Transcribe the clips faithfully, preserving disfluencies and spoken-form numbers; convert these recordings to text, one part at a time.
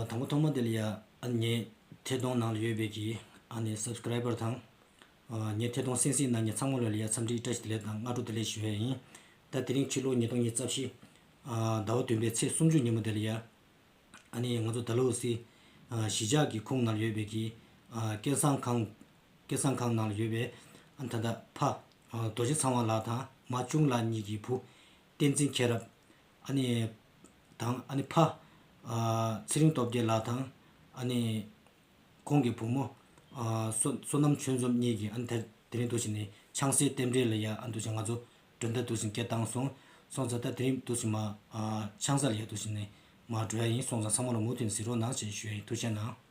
དང་པོ་ཐོག་མ་དེ་ལ་ཡ་ཨ་ངའི་ཐད་གཏོང་ནང་ལ་ཡོད་པའི་གི་ཨ་ནི་སབ་སི་ཀ་རའི་བར་དང་། ཨ་ངའི་ཐད་གཏོང་གསན་གཟིགས་གནང་མཁན་ཚང་མ་ལ་ཡ་འཚམས་འདྲི་བཀྲ་ཤིས་བདེ་ལེགས་དང་སྔ་དྲོ་བདེ་ལེགས་ཞུ་ཡ་ཡིན། ད་དེ་རིང་ཕྱི་ལོ་ཉིས་སྟོང་ཉི་ཤུ་རྩ་བཞི། ཨ་ཟླ་བ་བདུན་པའི་ཚེས་སུམ་ཅུ་ཉིན་མོ་དེ་ལ་ཡ། ཨ་ནི་ང་ཚོ་ཌལ་ཧོ་སི་ཨ་གཞིས་ཆགས་ཀྱི་ཁོངས་ནང་ཡོད་པའི་གི་ཨ་སྐལ་བཟང་ཁང་། སྐལ་བཟང་ཁང་ནང་ཡོད་པའི་ཨ་ནི་ད་ལྟ་ཕ་ཨ་རྡོ་རྗེ་ཚང་བ་ལགས་དང་མ་ཆུང་ལགས་གཉིས་ཀྱི་བུ་བསྟན་འཛིན་མཁྱེན་རབ། ཨ་ནི་དང་ཨ་ནི་ཕ་ཨ་ཚེ་རིང་སྟོབས་རྒྱལ་ལགས་དང་ཨ་ནི། ཁོང་གི་བུ་མོ། ཨ་བསོད་བསོད་ནམས་ཆོས་འཛོམས་གཉིས་ཀྱིས་ཨ་ནི་དེ་དེ་རིང་འདུག་བྱས་ནས་ཆང་སའི་རྟེན་འབྲེལ་ལ་ཡ་ཨ་ནི་འདུག་བྱས་ང་ཚོ་མགྲོན་བརྡ་འདུག་བྱས་སྐད་བཏང་སོང་། སོང་ཙང་ད་དེ་རིང་འདུག་བྱས་མ་ཨ་ཆང་ས་ལ་ཡ་འདུག་བྱས་ནས་མ་འགྲོ་ཡ་ཡིན། སོང་ཙང་ཚང་མ་ལ་མུ་མཐུད་གཟིགས་རོགས་གནང་ཞེས་ཞུ་ཡ་ཡིན། ཐུགས་རྗེ་གནང་།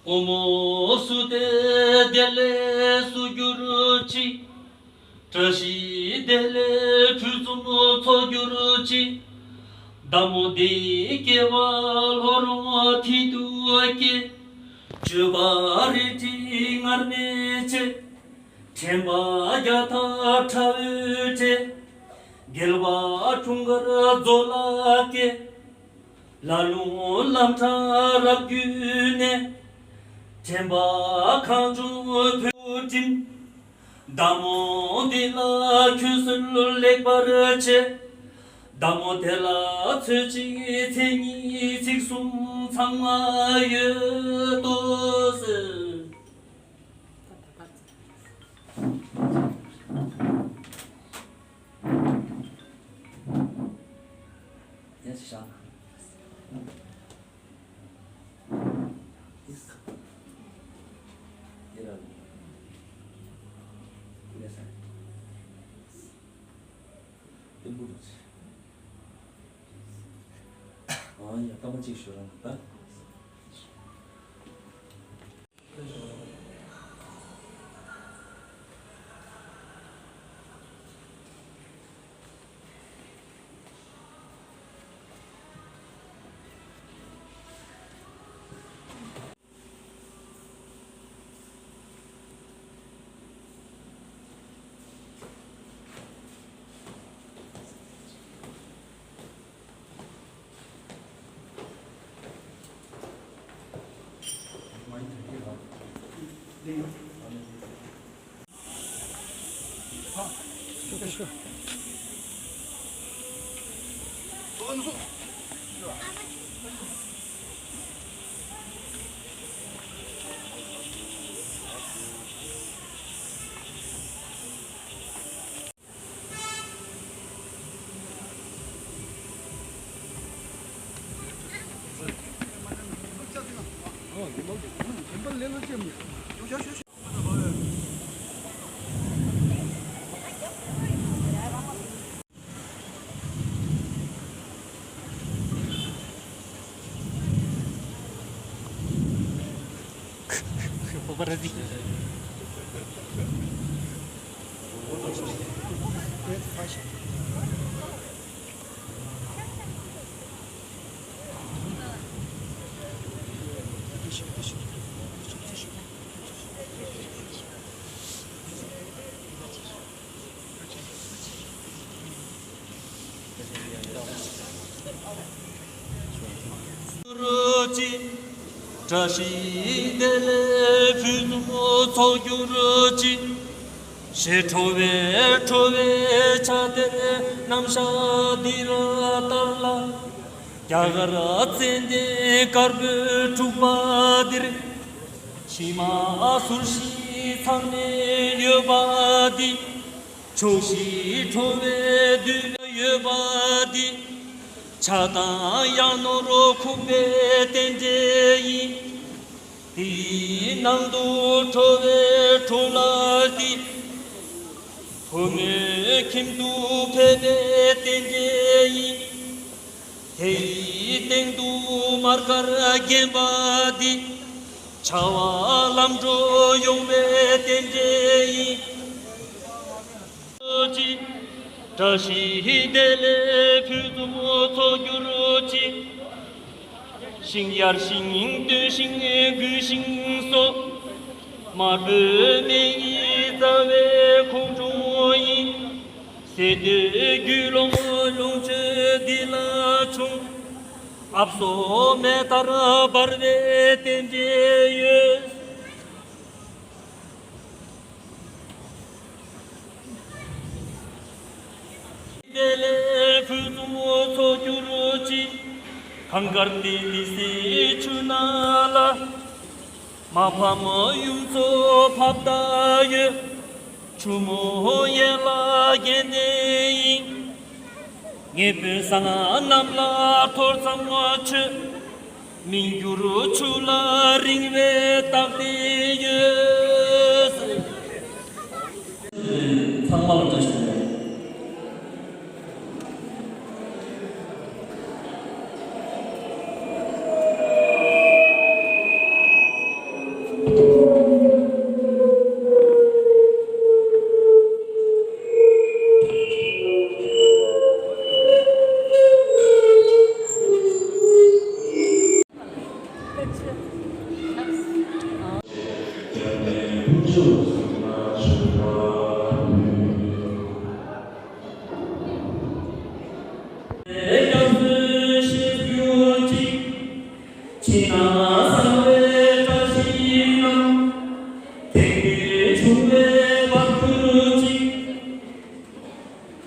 ཨོཾ་སྭ་སྟི། བདེ་ལེགས་སུ་གྱུར་ཅིག། བཀྲ་ཤིས་བདེ་ལེགས་ཕུན་སུམ་ཚོགས་གྱུར་ཅིག། བདག་མོ་བདེ་སྐྱེ་བ་ལྷོ་རོང་མཐིལ་དུ་སྐྱེ། སྤྱོད་པ་རལ་གྲི་མངལ་ནས་སྐྱེ། དྲན་པ་རྒྱ་མཐའ་ཁྲ་འོད་བྲེས། རྒྱལ་བ་འཁྲུངས་སྐར་མཛོད་ལ་སྐྱེ། ལ་ལུང་ལམ་འཕྲང་རབ་བརྒྱུད་ནས། དྲན་པ་གངས་ལྗོངས་བོད་འགྲིམ། བདག་མོ་འདི་ལ་ཁྱོད་གསོལ་ལེགས་པར་བྱས། བདག་མོ་དེ་ལ་ཚོད་གཅིག་ཚེ་གཉིས་ཚིག་གསུམ་ཚང་མ་ཡོད་དོ་ཟེར། ཨ་ཡ་སྐར་མ་གཅིག་ཞུ་རང་ད། བཀྲ་ཤིས་བདེ་ལེགས་ཕུན་སུམ་ཚོགས་གྱུར་ཅིག་ཞེས་ཁྲོ་བོའི་ཁྲོ་བོའི་ཕྱག་དེར་རྣམ་གཞག་འདི་ལ་བལྟ་ལ། རྒྱ་གར་ཙནྡན་དཀར་པོའི་དྲུག་པ་འདིར། ཕྱི་མ་ཟུར་བཞི་ཚང་ནས་ཡོད་པ་འདི། ཕྱོགས་བཞི་ཁྲོ་བོའི་འདུས་ཡོད་པ་འདི། ཕྱག་དང་ཡང་ནོར་ཁུག་པའི་རྟེན་འབྲེལ་ཡིན། དེའི་ནང་དུ་ཁྲོ་བོའི་ཁྲོ་ལག་འདི། བུ་མོའི་ཁྱིམ་དུ་ཕེབས་པའི་རྟེན་འབྲེལ་ཡིན། དེའི་སྟེང་དུ་མར་དཀར་བརྒྱན་པ་འདི། བྱ་བ་ལམ་འགྲོ་ཡོང་བའི་རྟེན་འབྲེལ་ཡིན། ཅིག་བཀྲ་ཤིས་བདེ་ལེགས་ཕུན་སུམ་ཚོགས་གྱུར་ཅིག་ཤིང་ཡར་ཤིང་སྟོན་ཤིང་རྒུད་ཤིང་སོགས། དམར་པོའི་མེ་ཡིས་བཙའ་བའི་ཁོང་ཁྲོ་ཡིན། ཟས་དུས་རྒྱུད་ལོངས་ལོངས་སྤྱོད་འདི་ལ་བྱུང་། ཨབ་སོ་མེ་ལྟར་འབར་བའི་རྟེན་འབྲེལ་ཡོད། བདེ་ལེགས་ཕུན་སུམ་ཚོགས་གྱུར་ཅིག་གངས་དཀར་ཏི་ཏི་སེའི་ཆུ་ནང་ལ། མ་ཕམ་ཡུམ་མཚོ་ཕབ་བཏགས་ཡོད། ཆུ་མོ་ཡན་ལག་བརྒྱད་ལྡན་ཡིན། ངེད་དཔོན་བཟང་རྣམས་ལ་ཐོས་བསམ་བྱོས། མི་འགྱུར་ཆུ་ལ་རིང་བའི་རྟགས་དེ་ཡོད། ཚང་མ་ལ་བཀྲ་ཤིས་བདེ་ལེགས།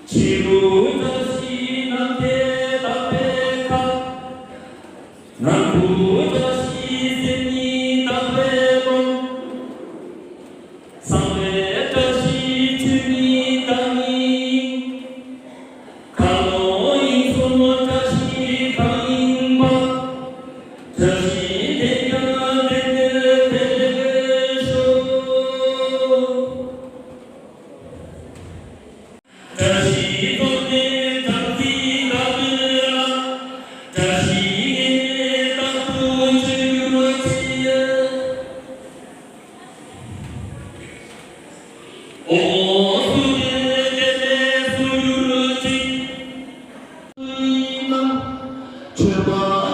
ཕྱི་རུ་བཀྲ་ཤིས་ནམ་མཁའི་ལྟག་པའི་ཁ། ནང་དུ་བཀྲ་ཤིས་སེམས་ཉིད་ལྟག་པའི་ཀློང་། གསང་བའི་བཀྲ་ཤིས་ཆོས་ཉིད་བདག་ཉིད། མཁའ་ཀློང་དབྱིངས་གསུམ་བཀྲ་ཤིས་གང་ཡིན་པ། བཀྲ་ཤིས་དེ་ཀྱང་དེ་ནས་དེ་ལས་ཤོག་བཀྲ་ཤིས་རྫོགས་པའི་བདག་གི་བདག་ལ། བཀྲ་ཤིས་ངེས་པའི་རྟག་ཏུ་སྤྱོད་གྱུར་ཅིག་ཨོ་སུ་དེ་དེ་ལས་སུ་གྱུར་ཅིག་མཆོད་པ་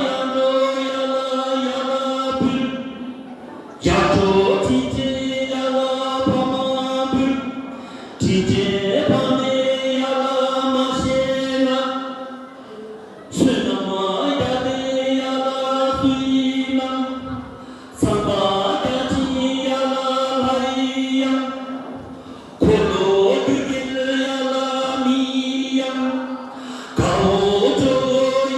ཡང་འགྲོ་ཡ་ལ་ཡ་ལ་ཕུལ། ཡར་འགྲོ་དྲིན་ཆེན་ཡ་ལ་ཕ་མ་འབུལ། དྲིན་ཆེན་ཕ་མའི་ཡ་ལ་མ་ཤེས་ན། བསོད་ནམས་བརྒྱ་ལྡན་ཡ་ལ་སུ་ཡིན་ན། བསམ་པ་བརྒྱ་བྱིན་ཡ་ལ་ལྷ་ཡིན་ཡང་། འཁོར་ལོ་རྒྱུད་བསྐལ་ཡ་ལ་མི་ཡིན་ཡང་། དགའ་བོ་སྐྱོ་བོ་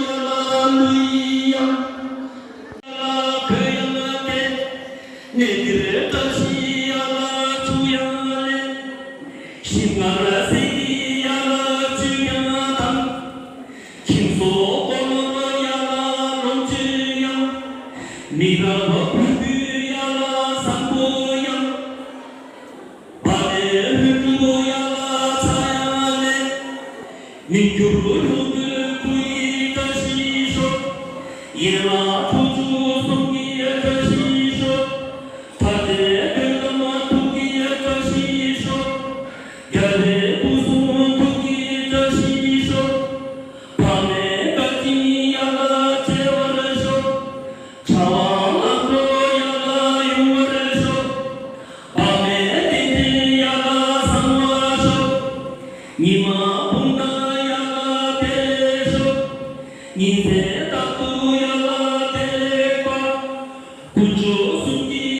མི་འགྱུར་ལྷུན་པོའི་སྐུ་ཡི་བཀྲ་ཤིས་ཤོག། ཡན་ལག་དྲུག་ཅུ་གསུམ་གྱི་བཀྲ་ཤིས་ཤོག། མཐའ་བྲལ་དོན་དམ་ཐུགས་ཀྱི་བཀྲ་ཤིས་ཤོག། རྒྱལ་བའི་སྐུ་གསུང་ཐུགས་ཀྱི་བཀྲ་ཤིས་ཤོག། བག་མེད་བཀའ་དྲིན་ཡར་ལ་བྱེ་བར་ཤོག། ཕྲ་བ་ལ་སོགས་ཡར་ལ་ཡོང་བར་ཤོག། བག་མེད་བདེ་ཆེན་ཡར་ལ་བཟང་བར་ཤོག། ཉི་མ་བུམ་ཐང་ཡར་ལ་བདེ་ལེགས་ཤོག། ཉི་ཟེར་རྟག་ཏུ་ཡར་ལ་བདེ་ལེགས་པ། དཀོན་མཆོག་གསུམ་གྱི།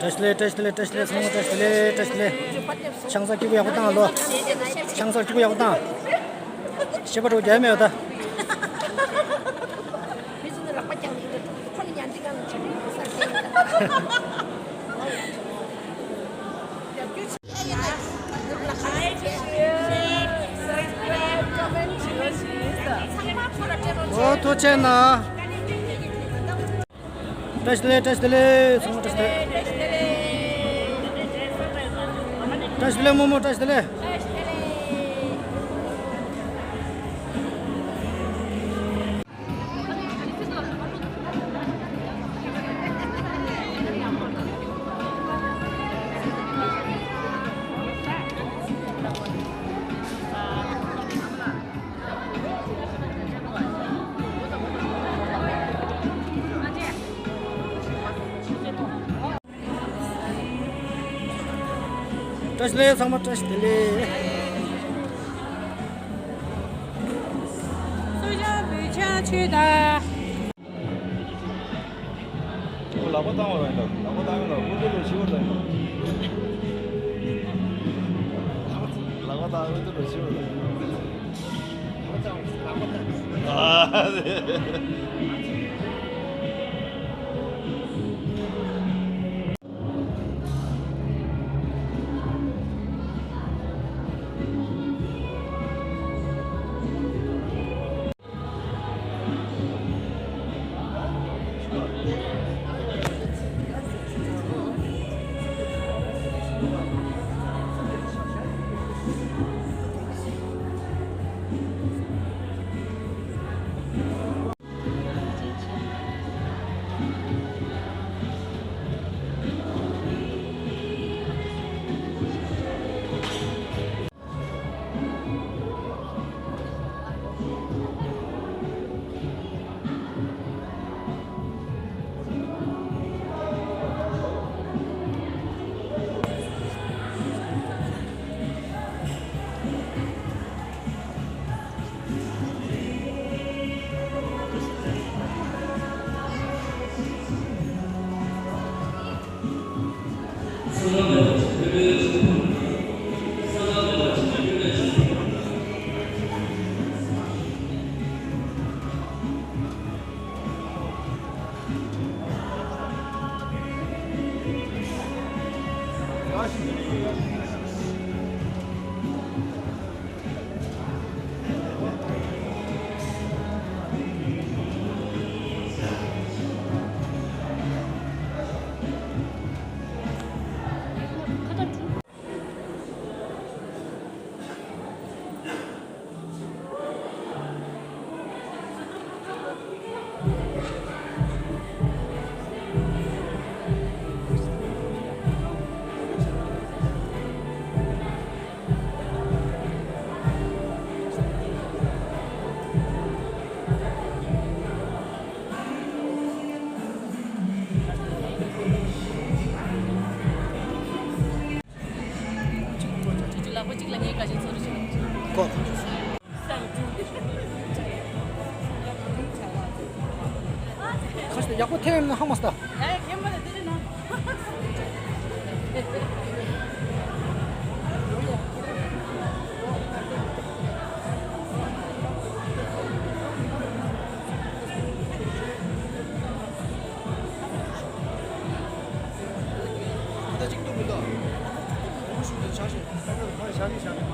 བཀྲ་ཤིས་བདེ་ལེགས། བཀྲ་ཤིས་བདེ་ལེགས། བཀྲ་ཤིས་བདེ་ལེགས། ཚང་མ་བཀྲ་ཤིས་བདེ་ལེགས། བཀྲ་ཤིས་བདེ་ལེགས། ཆང་ས་སྐྱིད་པོ་ཡག་པོ་བཏང་ལོ། ཆང་ས་སྐྱིད་པོ་ཡག་པོ་བཏང་། ཤེས་པ་འགྲོ་རྒྱ་མེད་ད། མི་ཚོ་ནི་ལག་པ་བརྐྱངས་ནས་ཁོ་ནི་ཉལ་ཁྲི་སྒང་ལ་བྱས་ནས་ས་བལྟས་ཡིན། ཨོ་ཐུགས་རྗེ་གནང་། བཀྲ་ཤིས་བདེ་ལེགས། བཀྲ་ཤིས་བདེ་ལེགས། ཚང་མ་བཀྲ་ཤིས་བདེ་ལེགས། བཀྲ་ཤིས་བདེ་ལེགས། རྨོ་མོ་བཀྲ་ཤིས་བདེ་ལེགས། བཀྲ་ཤིས་བདེ་ལེགས། ཚང་མ་བཀྲ་ཤིས་བདེ་ལེགས། གསོལ་ཇ་འབུལ་ཕྱག་མཆོད་དང་། ལག་པ་བཏང་བ་རང་ཡིན་ལ། ལག་པ་བཏང་ཡོད་ལ། དབུ་ཐུག་ལ་ཤི་བ་རང་ཡིན་ལ། ལག་པ་བཏང་། དབུ་ཐུག་ལ་ཤི་བ་རང་ཡིན་ལ། ཨ། ཡག་པོ་ཐེབས་ཡོད་ན་ཧ་མ་སྟ། ཨེ་རྒན་པ་ལ་དེ་རེད་ན། ད་གཅིག་ཏུ་མི་འདུག་མུ་ཤུ་དེ་བྱ་ཞིག་ད་ནི་མ་བྱ་གི་བྱ་གི་མ་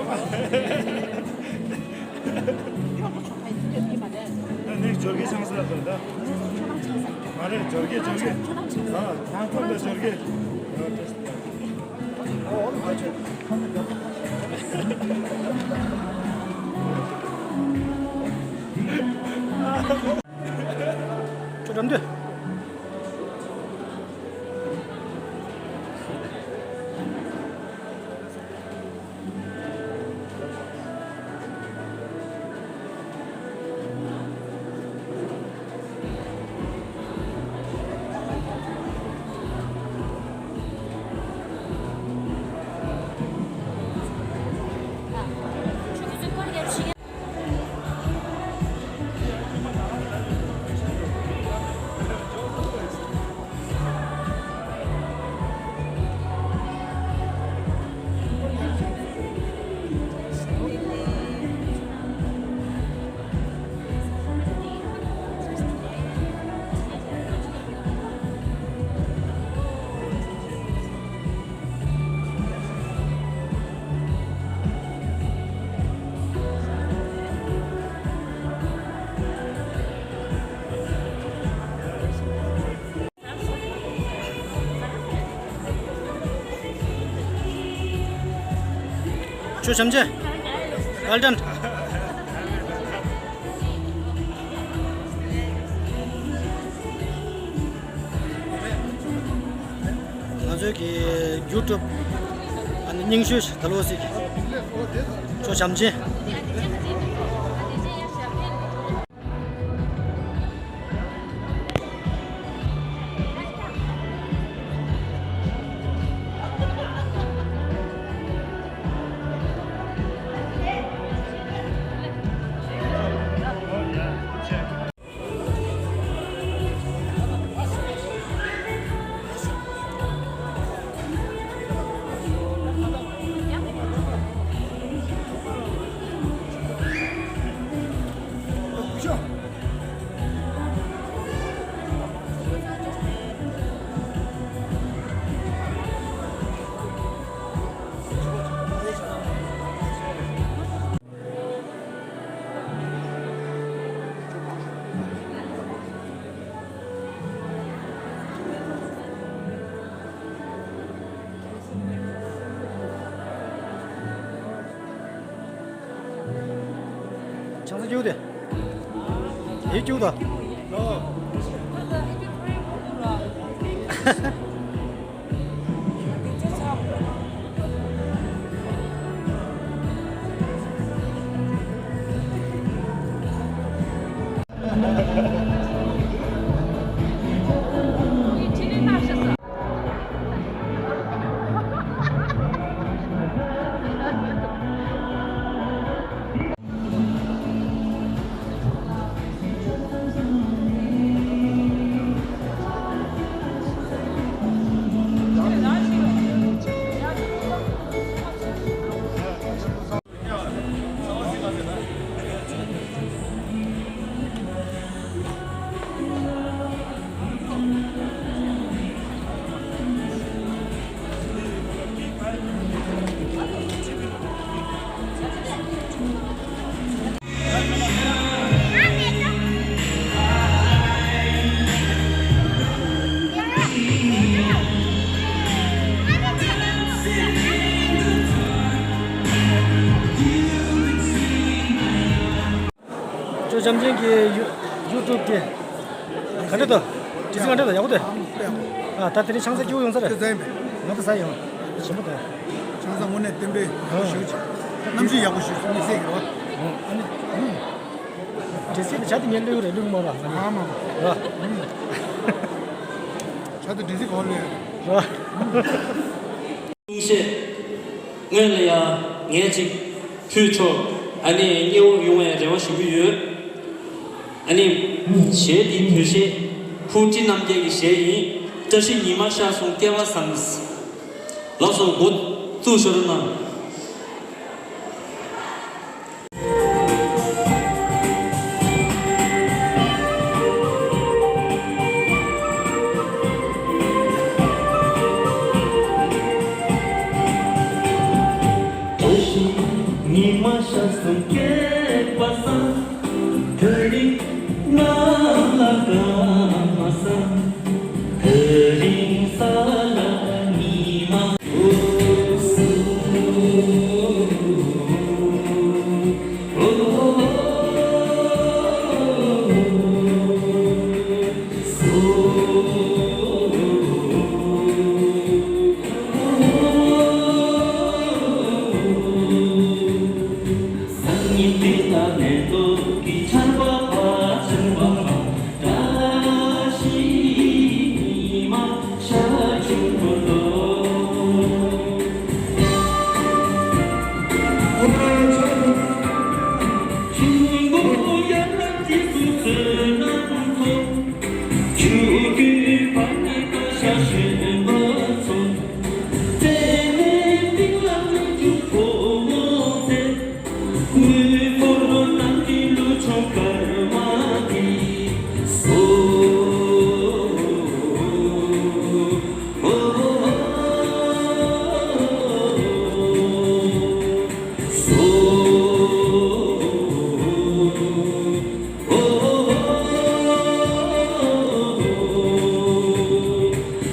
བྱ། ནས་འབྱོར་གི་ཆང་ས་ལ་ད། མ་རེད། འབྱོར་གི་འབྱོར་གི་ཨ་ཐང་ཁོ་ལ་འབྱོར་གི་ཁྱོད་འགྲམ་དུ། ཁྱོད་བྱམས་ཆེན། Well done. ང་ཚོའི་གི་ཡུ་ཊུབ་ཨ་ནི་རྙིང་ཤོས་ཤིག་ད་ལོ་སི་ཁྱོད་བྱམས་ཆེན། ཆང་ས་སྐྱུག་དེ། ཡིད་སྐྱུག་དང་། ཁྱོད་བྱམས་ཆེན་གྱི་ཡུ- ཡུ་ཊུབ་དེ། ག་འདྲ་འདུག་སྒྲིག་གཞི་ག་འདྲ་འདུག་ཡག་པོ་འདུག་ཨ། ད་དེ་རིང་ཆང་ས་སྐྱིད་པོ་ཡོང་ས་རེད། ཁྱོད་ཚན་པས། ང་ད་ས་ཡོང་། ཞིམ་པོ་འདུག་ཆང་ས་དངོས་གནས་བསྟན་པའི་ཞུ་ཅིག་གནམ་གཤིས་ཡག་པོ་ཞུ་སོང་ནི་སེ་གི་རོ། ཨ་ནི། སྒྲིག་གཞི་ནི་བྱ་དེ་ངས་བླུགས་རེད་བླུགས་མ་ར། ཨ་མ་མ། ར། བྱ་དེ་སྒྲིག་གཞི་གོ་ལོས། ར། གསུང་བཤད། སྔོན་ལ་ཡང་ངས་ཅིག་ཕུལ་ཆོག་ཨ་ནི་སྙན་བོ་ཡོང་བའི་རེ་བ་ཞུ་གི་ཡོད། ཨ་ནི། གཞས་འདིའི་བོད་གཞས། ཕུར་སྐྲིད་རྣམ་རྒྱལ་གྱི་གཞས་ཡིན། བཀྲ་ཤིས་ཉི་མ་ཤར་སོང་སྐལ་བ་བཟང་། ལགས་སོ་འགོ་བཙུགས་ཤོག་རོགས་གནང་། ཉི་མ་ཤར་སོང་སྐལ་བ་བཟང་། དེ་རིང་ང་ལ་སྐར་མ་བཟང་། དེ་རིང་ས་ལ་ཉི་མ། སང་ཉིན་འདི་ལ་མེ་ཏོག་གི་ཆར་པ་བབས། ཆར་པ་བབས། བཀྲ་ཤིས་ཉི་མ་ཤར་བྱུང་བ་ལོ། ཆུ་བོ་ཡར་ལ་རྩི་ཏོག་ཚོན་སྣ་ཚོགས། ཆུ་རྒྱུན་བར་ནས་སྐར་ཆ་ཞོན་པ་ཚོ། རྩེ་མོའི་གཏིང་ལ་སྨོན་འཇུག་ཕོ་མོ་རྩེ། དངུལ་ཕོར་ནང་གི་ལུས་སྦྱོང་སྐར་མ་འདི། སོ། སོ།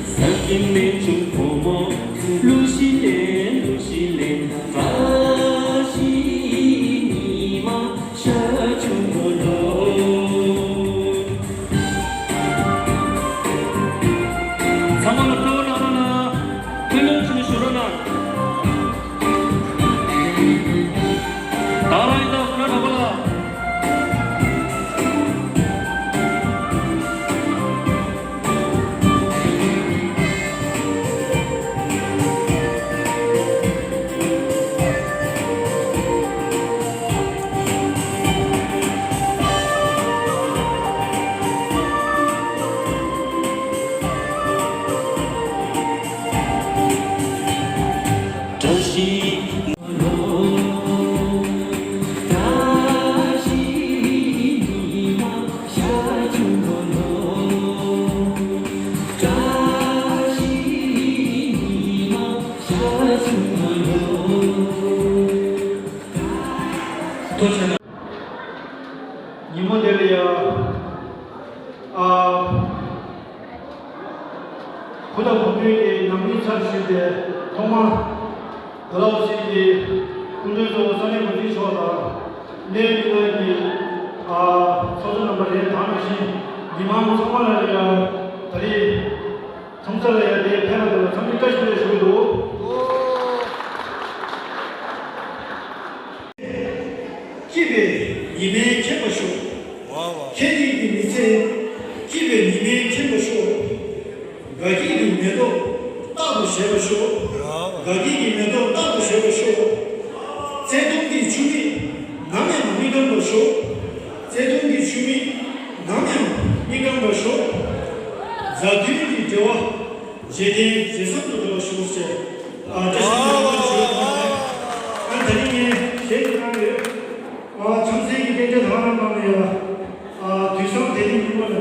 ས་གི་རྨད་བྱུང་བུ་མོ་གླུ་གཞས་ལེན། གླུ་གཞས་ལེན། བཀྲ་ཤིས་ཉི་མ་ཤར་བྱུང་བ་ལོ། ཚང་མ་ལ་སྤྲོ་བོ་གནང་རོགས་གནང་། སྐུ་ལུས་ཆེན་ཞུ་རོགས་གནང་། ད་རང་ཡིན་ད་སུ་ན་གྲོགས་པོ་ལ། བཀྲ་ཤིས། ཉིན་མོ་དེ་ལ་ཡ། ཨ། བུ་དང་བུ་མོའི་གི་ནང་མི་ཚབ་ཞུས་ཏེ་ཐོག་མར་ད་ལའོ་སི་གི་སྐུ་མགྲོན་གཙོ་བོ་ས་གནས་འགོ་ཁྲིད་མཆོག་དང་གནད་ཡོད་མི་སྣ་གི་ཨ་ཚོགས་གཙོ་རྣམ་པ་རེད། ད་ནང་བཞིན་མི་མང་ཚང་མ་ལ་ཡ་ད་རེས་ཁྲོམ་ས་ལ་ཡ་དེ་ཕེབས་པ་དེ་ལ་འཚམས་འདྲི་བཀྲ་ཤིས་བདེ་ལེགས་ཞུ་གི་འདུག་སྐྱིད་པའི་ཉི་མའི་ཁྱད་པར་ཤོག་ཁྱེད་ཉིད་ཀྱི་མི་ཚེ་སྐྱིད་པའི་ཉི་མའི་ཁྱད་པར་ཤོག་དགའ་སྐྱིད་ཀྱི་མེ་ཏོག་རྟག་ཏུ་བཞད་པར་ཤོག་དགའ་སྐྱིད་ཀྱི་མེ་ཏོག་རྟག་ཏུ་བཞད་པར་ཤོག་བརྩེ་དུང་གི་ཆུ་མིག་ནམ་ཡང་མི་སྐམ་པར་ཤོག་བརྩེ་དུང་གི་ཆུ་མིག་ནམ་ཡང་མི་སྐམ་པར་ཤོག་མཛའ་མཐུན་གྱི་འབྲེལ་བ་རྗེས་དྲན་ཇེ་བཟང་དུ་འགྲོ་བར་ཤོག་ཟེར། ཨ་བཀྲ་ཤིས་བདེ་ལེགས་ཞུ་བ་དང་། ཨ་ད་རིང་ངས་གཞས་ཅིག་བཏང་ཡོད། ཨ་ཆང་སའི་གི་རྟེན་འབྲེལ་དང་བླངས་གནང་བའི་ཨ་དུས་བཟང་དེ་རིང་ཉིན་མོ་ལ།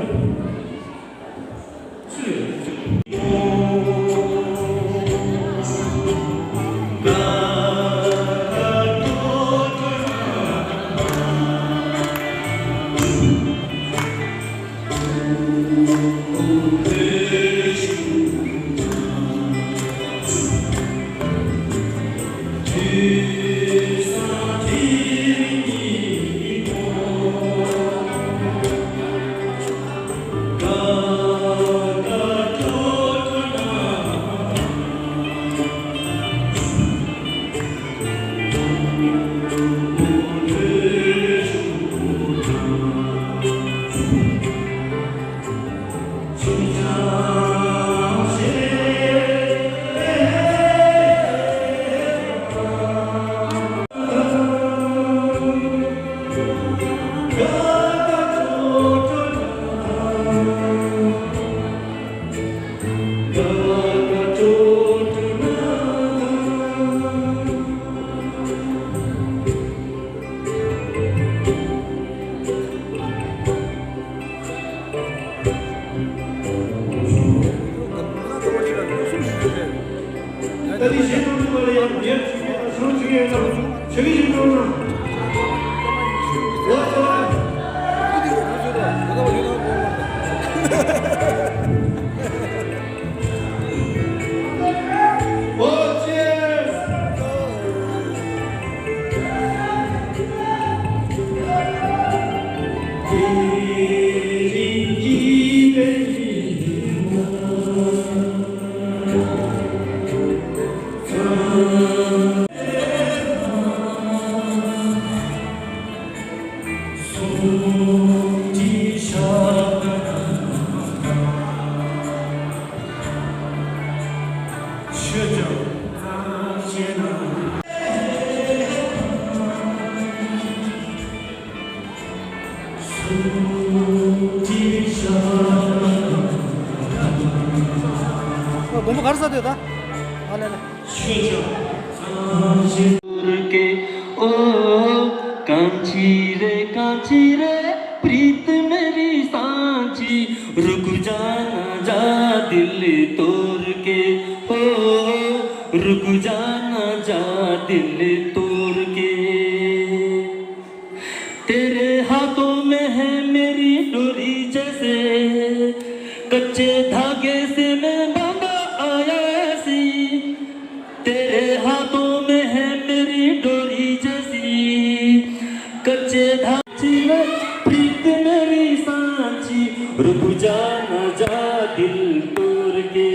དགོན་པ་ག་རེ་ས་དེ་ད། ཨ་ལེ་ལེ། के ओ कांची रे कांची रे प्रीत मेरी सांची रुक जाना जा दिल तोड़ के ओ रुक जाना जा दिल तोड़ के तेरे हाथों में है मेरी डोरी जैसे कच्चे धागे से मैं बांधा आया ऐसी तेरे हाथों में है मेरी डोरी जैसी कच्चे धागे प्रीत मेरी सांची रुक जाना जा दिल तोड़ के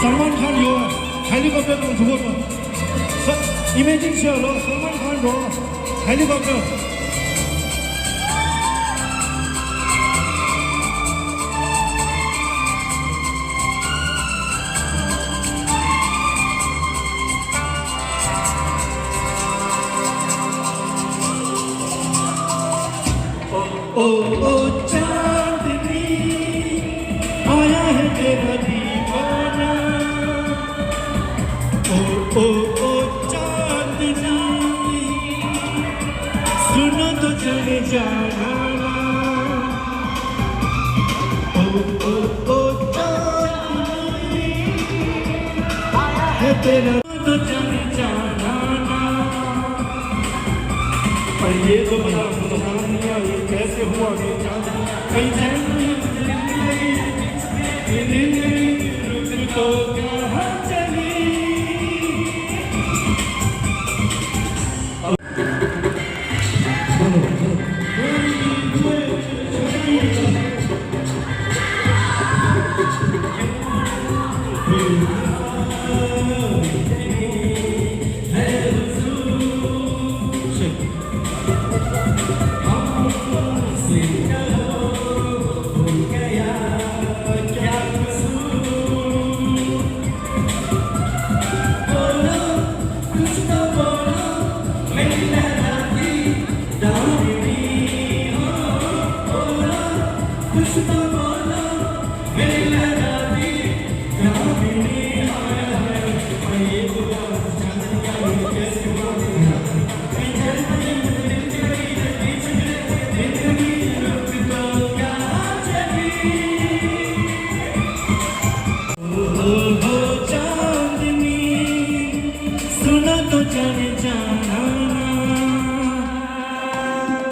Salman Khan yo, helicopter nang jugo to. Sir, imagine sir lo, Salman Khan ro, helicopter. ओ, ओ, ओ चांदनी, आया है तेरा दीवाना। ओ, ओ, ओ चांदनी, सुना तो चले जाना। ओ, ओ, ओ चांदनी, आया है तेरा तो चले जाना। पर ये तो बता, मुझे जान नहीं आई, कैसे हुआ ये जान? कहीं जान नहीं, रुक तो कहाँ चली?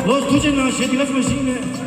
ལོ་ཐུགས་རྗེ་གནང་། གཞས་འདི་ག་ཙམ་ཞིག་ནས།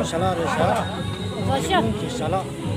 ཞལ་ལག་རེད་ཤག་ར་ཤ། གི་ཞལ་ལག་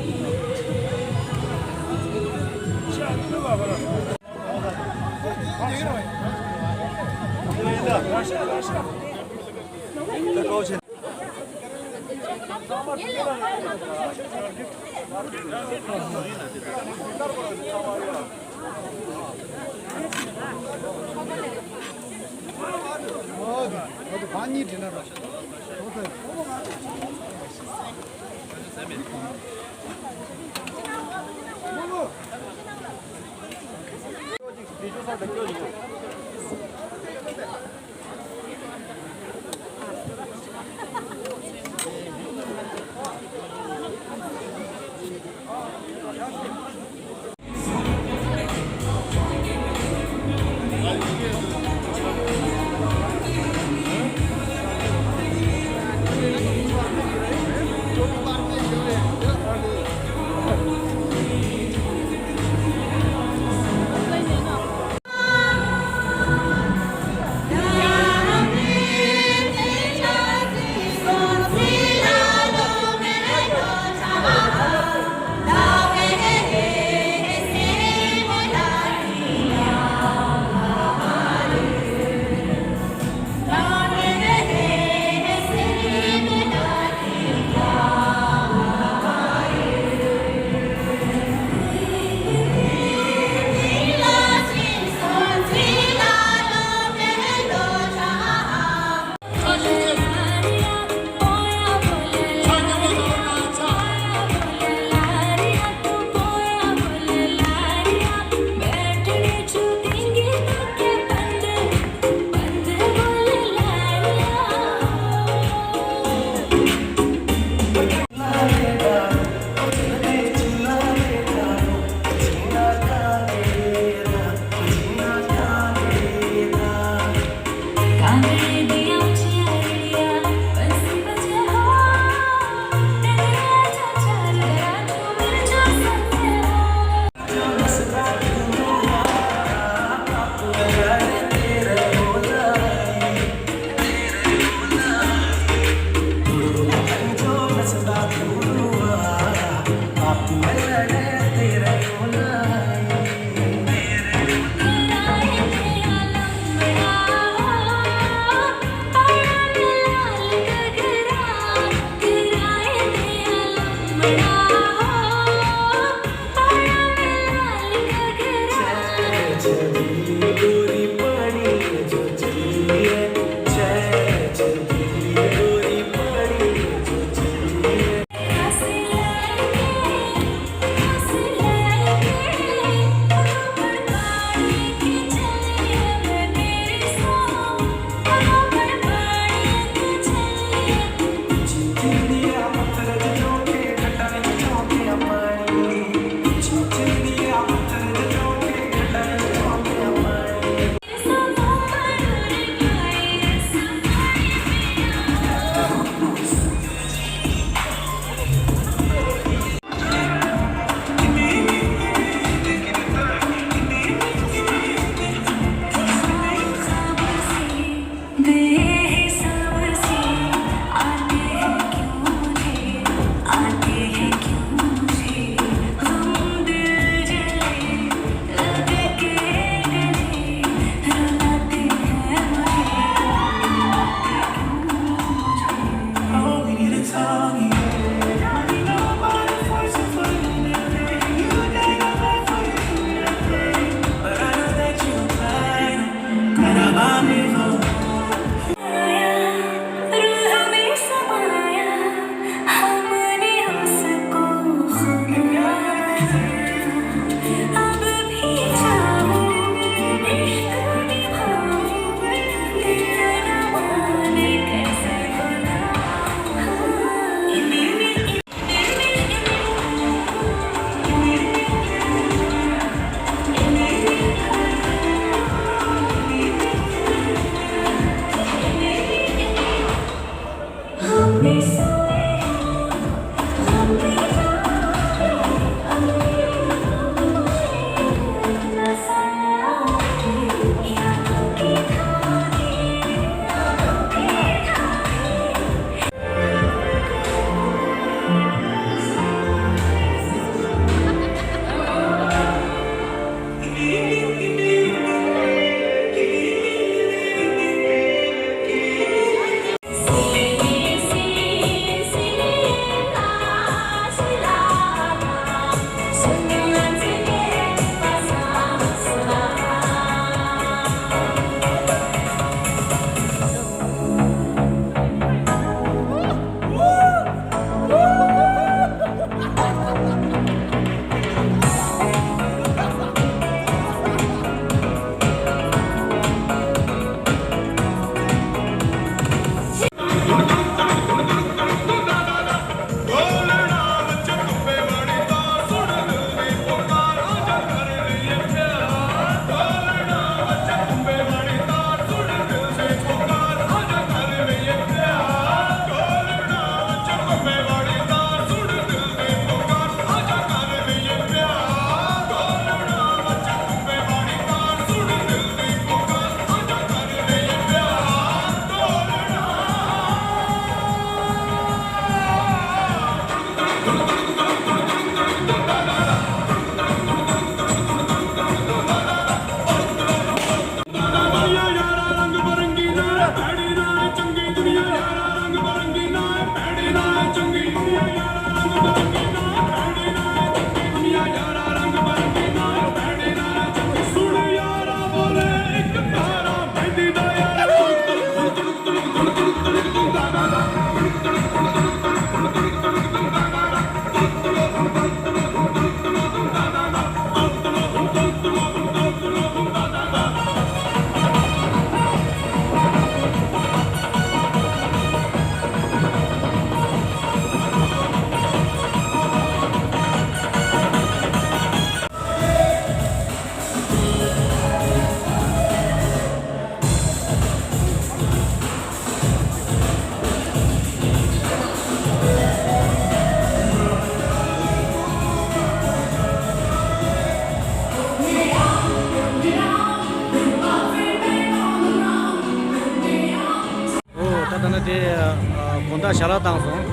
དགོང་དག་ཞལ་ལག་བཏང་སོང་།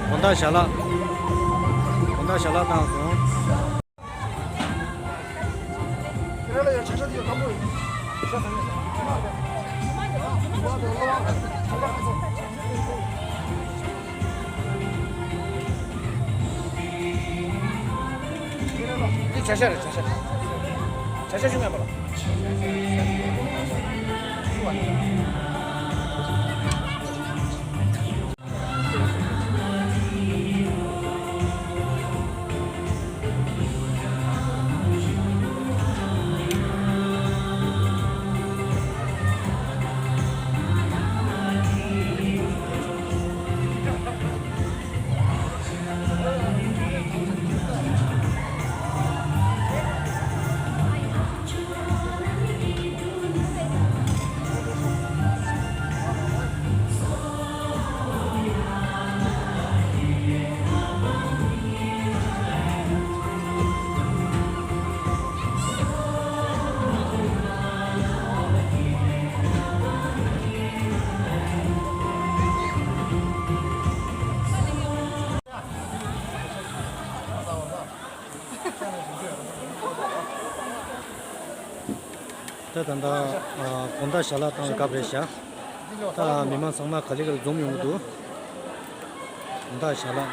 དགོང་དག་ཞལ་ལག་དགོང་དག་ཞལ་ལག་བཏང་སོང་། འདི་བྱ་ཤ་རེད། བྱ་ཤ། བྱ་ཤ་ཞུ་མེད་པ་ལ། ད་ད་ལྟ་ཨ་དགོང་དག་ཞལ་ལག་བཏང་བའི་སྐབས་རེད་ཤག་ད་མི་མང་ཚང་མ་ག་ལེ་ག་ལེ་འཛོམས་ཡོང་གི་འདུག་དགོང་དག་ཞལ་ལག་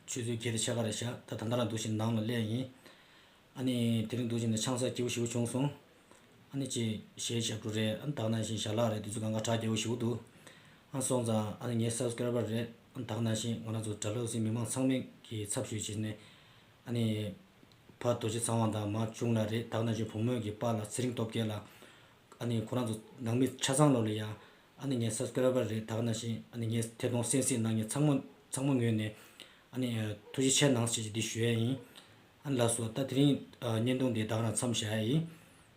ཆུ་ཚོད་བརྒྱད་དང་ཕྱེད་ཀ་རེད་ཤག་ད་ད་ལྟ་རང་འདུག་བཞིན་ནང་ལ་སླེབས་ཡིན། ཨ་ནི་དེ་རིང་འདུག་བཞིན་ནས་ཆང་ས་སྐྱིད་པོ་ཞེ་པོ་བྱུང་སོང་། ཨ་ནི་ཅིག་གཞས་ཞབས་བྲོ་རེད། ཨ་ནི་ད་ག་ནང་བཞིན་ཞལ་ལག་རེད། དེ་ཚོ་གང་ག་གྲགས་རྒྱས་པོ་ཞེ་པོ་འདུག་ཨ་སོང་ཙང་ཨ་ནི་ངའི་སབ་སི་ཀ་རའི་བར་རེད། ཨ་ནི་ད་ག་ནང་བཞིན་ང་རང་ཚོ་དྲ་ལམ་སྟེང་མི་མང་ཚང་མས་ཀྱི་ཚབ་ཞུས་བྱས་ནས། ཨ་ནི་ཕ་རྡོ་རྗེ་ཚེ་དབང་དང་མ་ཆུང་ལགས་རེད། ད་ག་ནང་བཞིན་བུ་མོ་གི་པཱ་ལགས་ཚེ་རིང་སྟོབས་རྒྱལ་ལགས། ཨ་ནི་ཁོ་རང་ཚོ་ནང་མི་ཆ་ཚང་ལོ་ལ་ཡ། ཨ་ནི་ངའི་སབ་སི་ཀ་རའི་བར་རེད། ད་ག་ནང་བཞིན་ཨ་ནི་ངའི་ཐད་གཏོང་གསན་གཟིགས་གནང་མཁན་ཚང་མ་ཚང་མ་ངོས་ནས་ཨ་ནི་ཐུགས་རྗེ་ཆེ་གནང་ཞེས་འདི་ཞུ་ཡ་ཡིན། ཨ་ནི་ལགས་སོ། ད་དེ་རིང་ཨ་བརྙན་ཐུང་འདི་ད་ག་རང་མཚམས་བཞག་ཡ་ཡིན།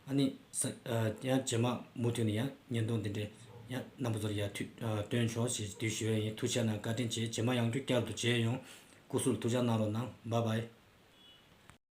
ཨ་ནི་ས་ཨ་ཡང་རྗེས་མ་མུ་མཐུད་ནས་ཡང་བརྙན་ཐུང་འདི་འདྲའི་ཡང་རྣམ་པ་ཚོར་ཡར་མཐུད་ཨ་སྟོན་ཆོག་ཞེས་འདི་ཞུ་ཡ་ཡིན། ཐུགས་རྗེ་གནང་། བཀའ་དྲིན་ཆེ། རྗེས་མ་ཡང་བསྐྱར་བསྐྱར་དུ་མཇལ་ཡོང་། སྐུ་གཟུགས་ལ་ཐུགས་ཅག་གནང་རོགས་གནང་། བཱའི་བཱའི།